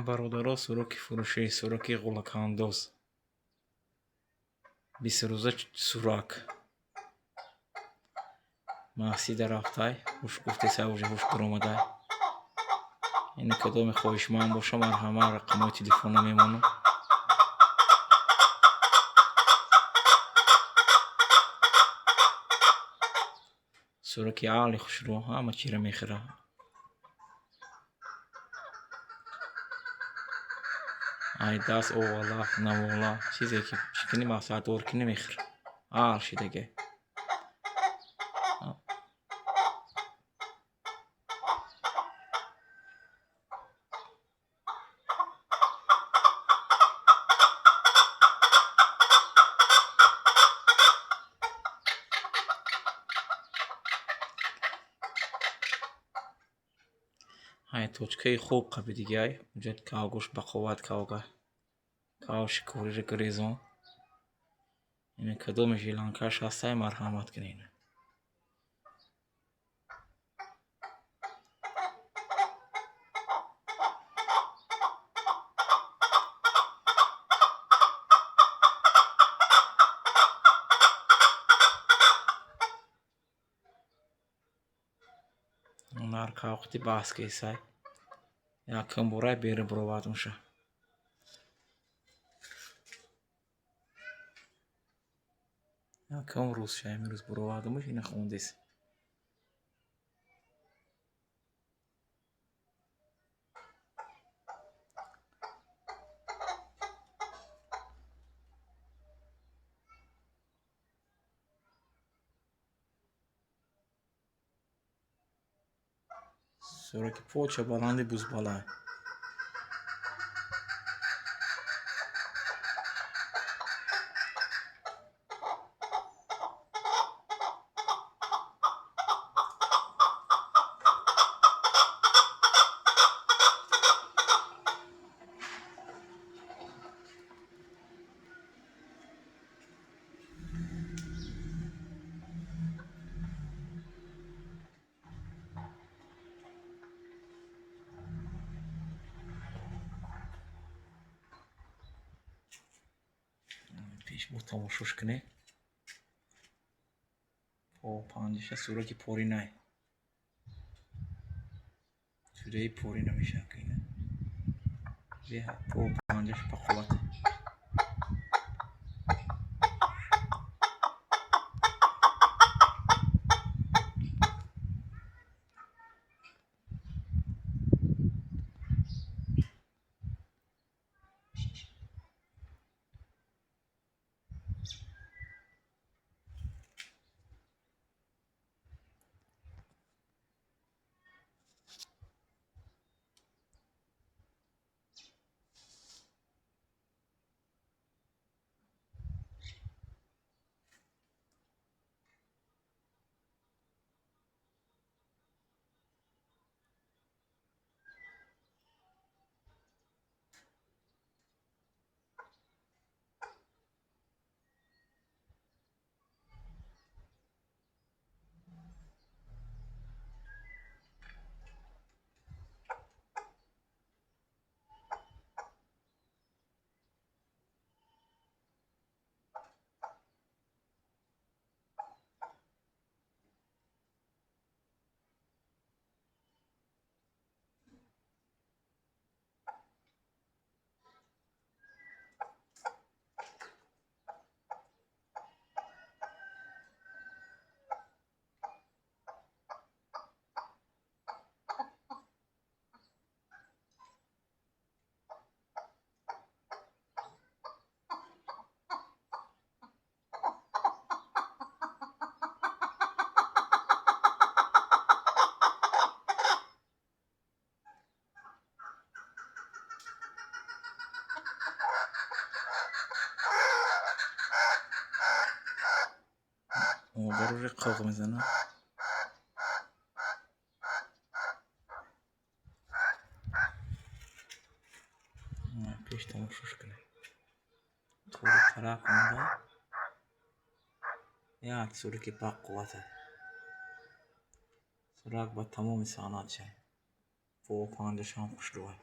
Бародаро, суроки фурӯшӣ, суроки ғулакандоз. 20 рӯза сурак. Маҳсида рафтай, ҳуш гуфтесай, уже ҳуш баромадай. Ин кадоме хоҳишманд боша, марҳамат, рақамҳои телефона мемонам. Сураки аҳли хушрӯ, ҳама чиро мехӯра. Ай даст овала, навола, чизе ки чӣ кунӣ, мақсаддор кунӣ, мехӯра. Аҳл шидаге. Ай точкаи хуб қабидигиай, уҷа кавгӯш бақувват кавга. Кав шикориро гирезон. Ина кадоме жиланкаш ҳастай, марҳамат кунед. Нар кавқити баҳс кесай. Якум борай берун баровард муша. Якум рӯз ша имрӯз баровардумуш, ина хондес. Сураки поча баланди бузбалай. Пеш бо тамошош кунед. По панҷаша сураки поринай. Тӯдаи пори намешавад ки ина. Беҳад по панҷаш бақувват. Модар уже қоқ мезанад. Пеш тамошош кунед. Тори тараф омада. Як сураки бақувват. Сурак ба тамоми санъат шай. По панҷашам хушрӯай.